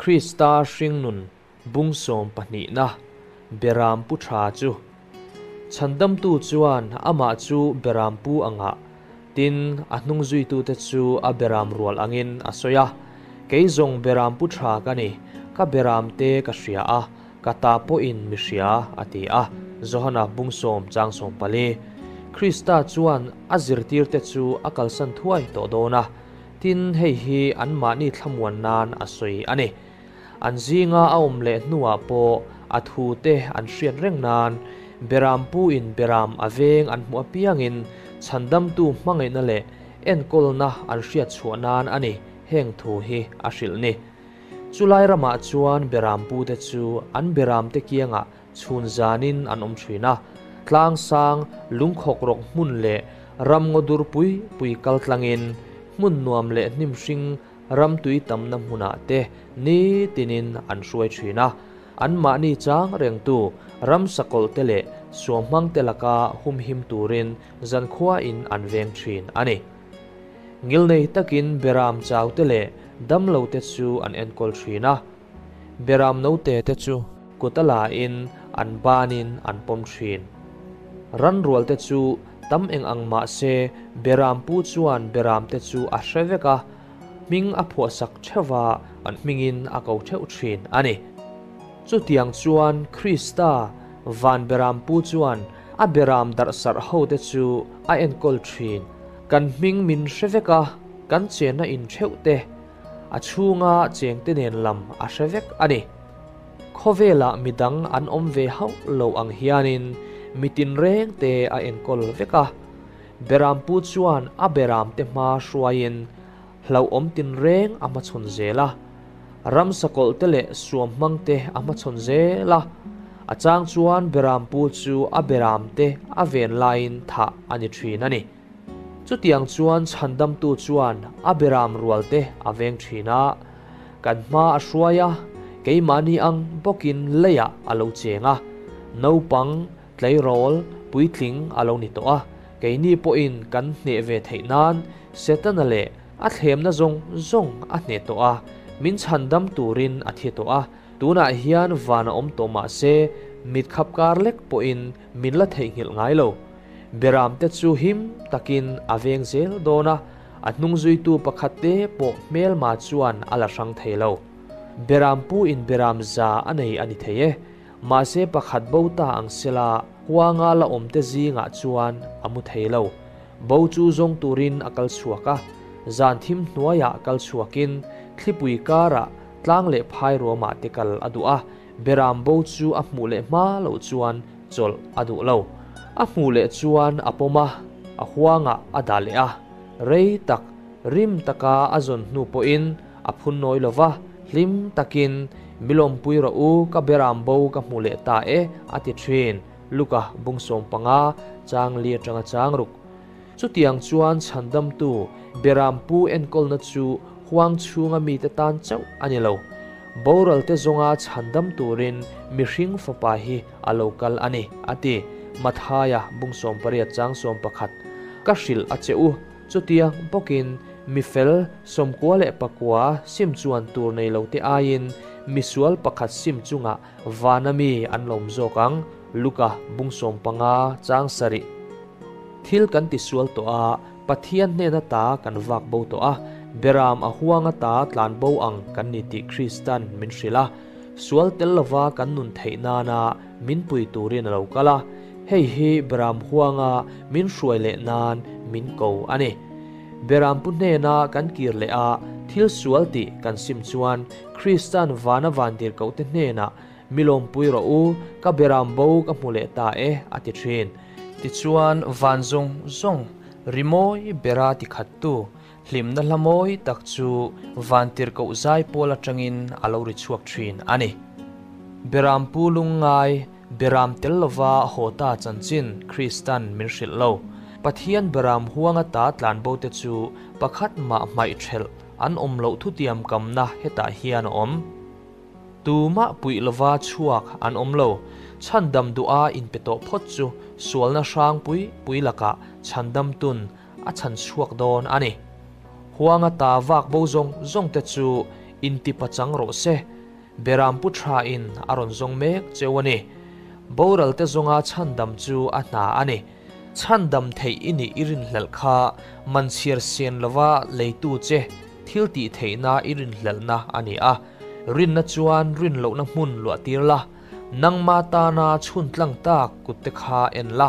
Krista hringnun bung sawmpahnihna Beram pu tha chu Chhandamtu chuan amah chu Beram pu angah, tin, a hnungzuitute chu a Beram rual angin a sawi a. Kei zawng Beram pu tha ka ni, ka Beram te ka hria a, ka ta pawhin mi hria, a ti a, Johana bung sawm chang 14. Krista chuan a zirtirte chu a kalsan thuai tawh dawn a. Tin, hei hi anmahni thlamuan nan a sawi a ni. An zinga a awm leh hnuah pawh a thute an hriat reng nan Beram puin Beram a veng an hmuh apiangin chhandamtu hmangaihna leh enkawlna an hriat chhuah nan a ni heng thu hi a hrilh ni. Chulai ramah chuan Beram pute chu an Beramte kiangah chhun zanin an awm thin a, tlang sang lungkhawk rawk hmun leh ram ngaw dur pui pui kal tlangin hmun nuam leh hnim hring ram tui tamna hmunah te nitinin an hruai thin a, anmahni chang rengtu ram sakawlh te leh suamhmang te laka humhim turin zankhuain an veng thin a ni. Ngilnei takin beram chau te leh damlo te chu an enkawl thin a. Beram note te chu kut a la in an banin an pawm thin. Ran rual te chu tam eng ang mah se beram pu chuan beram te chu a hre vek a, hming a phuahsak theuh va an hmingin a ko theuh thin a ni. Chutiang chuan Krista van beram pu chuan a beram darhsarh ho te chu a enkawl thin. Kan hming min hre vek a, kan chenna in theuh te A chhunga chengte nen lam a hre vek a ni. Khawvelah midang an awm ve hauh lo ang hianin mi tinreng te a enkawl vek a. Berampu chuan a beramte hma hruaiin hlauhawm tinreng a hmachhawn zel a. Ramsakawlh te leh suamhmang te a hmachhawn zel a. A chang chuan berampu chu a beramte a ven laiin thah a ni thin a ni. Chutiang chuan chhandamtu chuan a beram rualte a veng thin a, kan hma a hruai a, keimahni ang bawkin leiah a lo cheng a, naupang, tleirawl, puitling a lo ni tawh a, keini pawhin kan hneh ve theih nan Setana leh a thlemna zawng zawng a hneh tawh a, min chhandam turin a thi tawh a, tunah hian van a awm tawh mah se mit khap kar lek pawhin min la theihnghilh ngai lo. Beramte chu him takin a veng zel dawn a, a hnungzuitu pakhat te pawh hmelma chuan a la hrang thei lo. Beram pu in beram za a nei a ni thei e, mahse pakhat bo ta ang sela huanga la awmte zingah chuan a mu thei lo. Bo chu zawng turin a kal chhuak a, zan thim hnuaiah kal chhuakin thlipui karah tlang leh phai ruamah te kal a duh a, Beram bo chu a hmuh leh hma loh chuan chawlh a duh lo. A hmuh leh chuan a pawm a, a huangah a dah leh a. Rei tak, rim taka a zawn hnu pawhin a phun nawi lo va, hlim takin, Mi lawmpui rawh u, ka beram bo ka hmu leh ta e, a ti thin. Luka bung 15, chang li atanga chang ruk. Chutiang chuan chhandamtu beram pu enkawlna chu huang chhunga mite tan chauh a ni lo. Boral te zawnga chhandam turin mihring fapa hi a lo kal a ni, a ti. Mathaia bung 18 chang 11. Ka hrilh a che u, chutiang bawkin mi fel 99 sim chuan tur nei lo te aiin misual pakhat sim chungah vana mi an lawm zawk ang, Luka bung 15 chang 7. Thil kan tisual tawh a, Pathian hnena ta kan vak bo tawh a, Beram a huanga ta tlan bo ang kan ni tih Kristan min hrilh a, sual tel lova kan nun theih nana min pui turin a lo kal a, hei hi Beram huanga min hruai leh nan min ko a ni. Beram pu hnena kan kir leh a, thil sual tih kan sim chuan Kristan vana vantirhkohte hnenah Mi lawmpui rawh u, ka beram bo ka hmu leh ta e, a ti thin. Tichuan, van zawng zawng rimawi bera ti khattu hlimna hla mawi tak chu van tirhkoh zai pawl atangin a lo ri chhuak thin a ni. Beram pu lungngai, beram tel lova haw ta chanchin Kristan min hrilh lo. Pathian beram huanga ta tlan bo te chu pakhat mah hmaih thelh an awm loh thutiam kamna hetah hian a awm. Tumah puih lova chhuak an awm lo. Chhandam duha inpe tawh phawt chu sualna hrang pui pui lakah chhandam tun a chhan chhuak dawn a ni. Huanga ta vak bo zawng zawng te chu Intipachang rawh se. Berampu thain a rawn zawng mek cheu a ni. Boralte zawnga chhandam chu a hna a ni. Chhandam theih i nih i rinhlelh kha man chhiar sen lova leitu che thil tih theihna i rinhlelhna a ni a. Rinna chuan rin lohna hmun luah tir la, nangma tana chhun tlang tak kutte kha en la,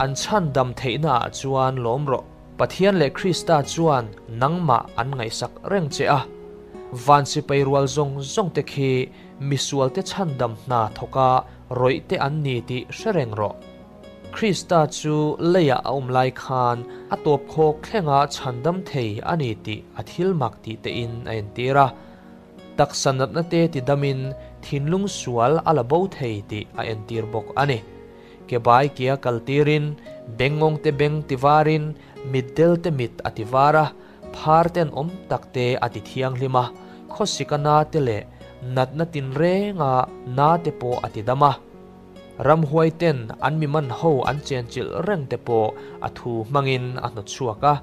an chhandam theihna ah chuan lawm rawh. Pathian leh Krista chuan nangmah an ngaihsak reng che a. Van sipai rual zawng zawng te khi misualte chhandam hna thawka rawih te an ni tih hre reng rawh. Krista chu leiah a awm lai khan a tawp khawk thlenga chhandam thei a ni tih a thil mak tih tein a entir a. Taksa natna te tidamin thinlung sual a la bo thei tih a entir bawk a ni. Ke bai kia kal tirin, bengngawng te beng ti varin, mitdel te mit a ti var a, phar ten awm tak te a ti thianghlim a, khawsika na te leh natna tinrenga na te pawh a ti dam a. Ramhuai ten an mi man ho an chenchilh reng te pawh a thu hmangin a hnawt chhuak a.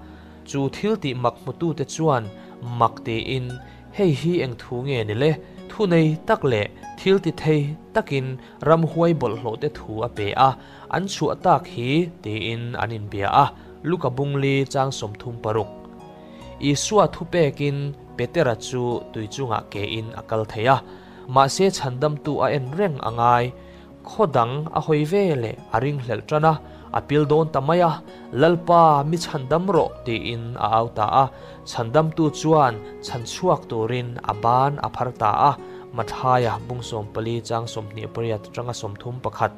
Chu thil tih mak hmutute chuan mak tiin, Hei hi eng thu nge ni le? Thu nei tak leh thil ti thei takin ramhuai bawlhhlawh te thu a pe a, an chhuah tak hi tiin an inbia a, Luka bungli chang 36. Isua thupekin Petera chu tui chungah kein a kal thei a, mahse chhandamtu a en reng a ngai. Khaw dang a hawi ve leh a ringhlelh tan a, a pil dawn ta mai a, Lalpa, mi chhandam rawh, tiin a au ta a. Chhandamtu chuan chhan chhuak turin a ban a phar ta a, Mathaia bung 14 chang 28 atanga 31.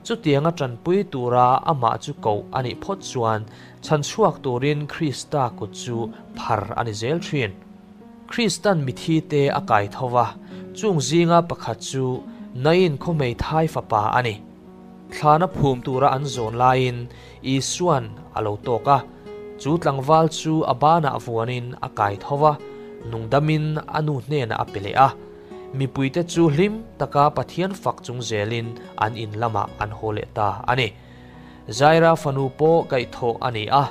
Chutianga tanpui tura amah chu koh a nih phawt chuan chhan chhuak turin Krista kut chu phar a ni zel thin. Kristan mithi te a kai tho va, chung zinga pakhat chu Nain khaw hmeithai fapa a ni. Thlana phum tura an zawn laiin Isuan a lo tawk a, chu tlangval chu a banah vuanin a kai tho va, nungdamin a nu hnenah a pe leh a. Mipuite chu hlim taka Pathian fak chung zelin an in lamah an haw leh ta a ni. Jaira fanu pawh kaihthawh a ni a,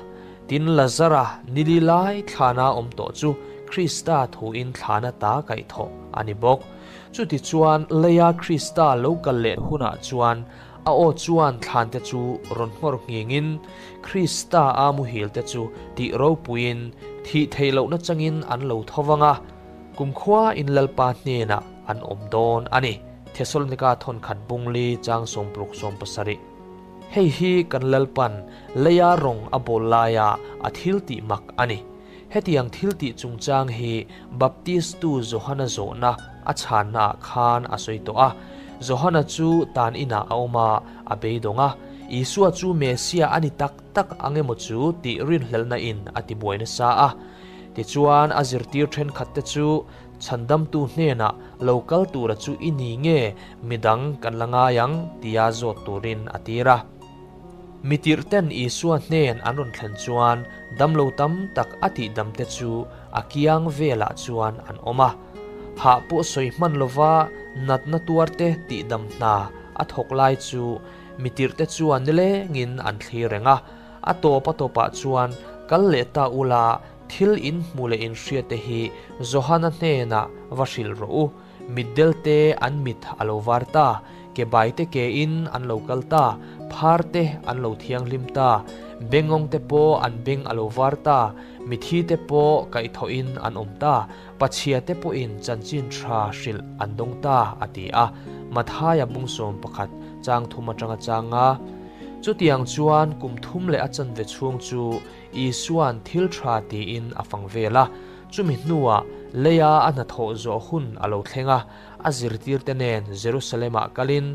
tin Lazara nili lai thlana awm tawh chu Krista thuin thlana ta kaihthawh a ni bawk. Chutichuan leia Krista lo kal leh hunah chuan a aw chuan thlante chu rawn nghawr nghingin Krista a muhil te chu tih ropuiin thih theih lohna changin an lo tho vang a, kumkhua in Lalpa hnenah an awm dawn a ni. Thesalonika thawnkhat bungli chang 60 70. Hei hi kan Lalpan leia rawng a bawl laia a thil tih mak a ni. Hetiang thil tih chungchang hi Baptistu Johana zawhna a chhannaah khan a sawi tawh a. Johana chu tan inah a awm a, a beidawng a. Isua chu Messiah a ni tak tak ang emaw chu tih rinhlelhna in a tibuai nasa a. Tichuan a zirtir thenkhatte chu Chhandamtu hnenah lo kal tura chu i ni nge midang kan la ngai ang tia zawt turin a tir a. Mitirhten Isua hnen an rawn thlen chuan damlo tam tak a tihdamte chu a kiang velah chuan an awm a. Hah pawh sawi hman lova natna tuarte tihdam hna a thawk lai chu mitirhte chuan nilengin an thlir reng a. A tawp a tawpah chuan kal leh ta ula thil in hmu leh in hriate hi Johana hnenah va hrilh rawh u. Mitdel te an mit a lo var ta, ke bai te ke in an lo kal ta, phar te an lo thianghlim ta, bengawng te pawh an beng a lo var ta, mithi te pawh kaihthawhin an awm ta, pachhia te pawhin chanchin tha hrilh an dawng ta, a ti a. Mathaia bung 11 chang thum atanga changa. Chutiang chuan kum thum leh a chanve chhung chu Isuan thil tha tiin a fang vel a, chumi hnuah leia a hnathawh zawh hun a lo thleng a, a zirtirte nen Jerusalem-ah kalin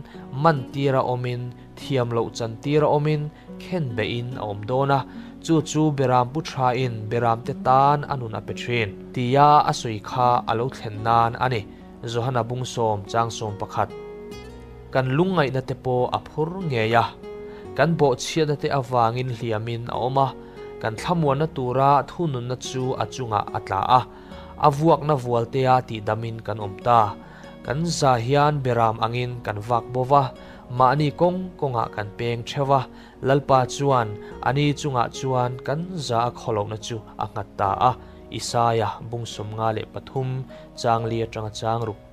man tira awmin, thiam loh chan tira awmin, khen beihin a awm dawn a, chu chu Berampu thain Beramte tan a nun a pe thin tia a sawi kha a lo thlen nan a ni. Johana bung 10 chang 11. Kan lungngaihna te pawh a phur ngei a, kan bawhchhiatna te avangin hliamin a awm a, kan thlamuanna tura thununna chu a chungah a tla a, a vuakna vualtea tihdamin kan awm ta. Kan za hian beram angin kan vak bova, mahni kawng kawngah kan peng theuh a, Lalpa chuan ani chungah chuan kan za a khawlohna chu a nghat ta a. Isaia bung 53 chang li atanga chang ruk.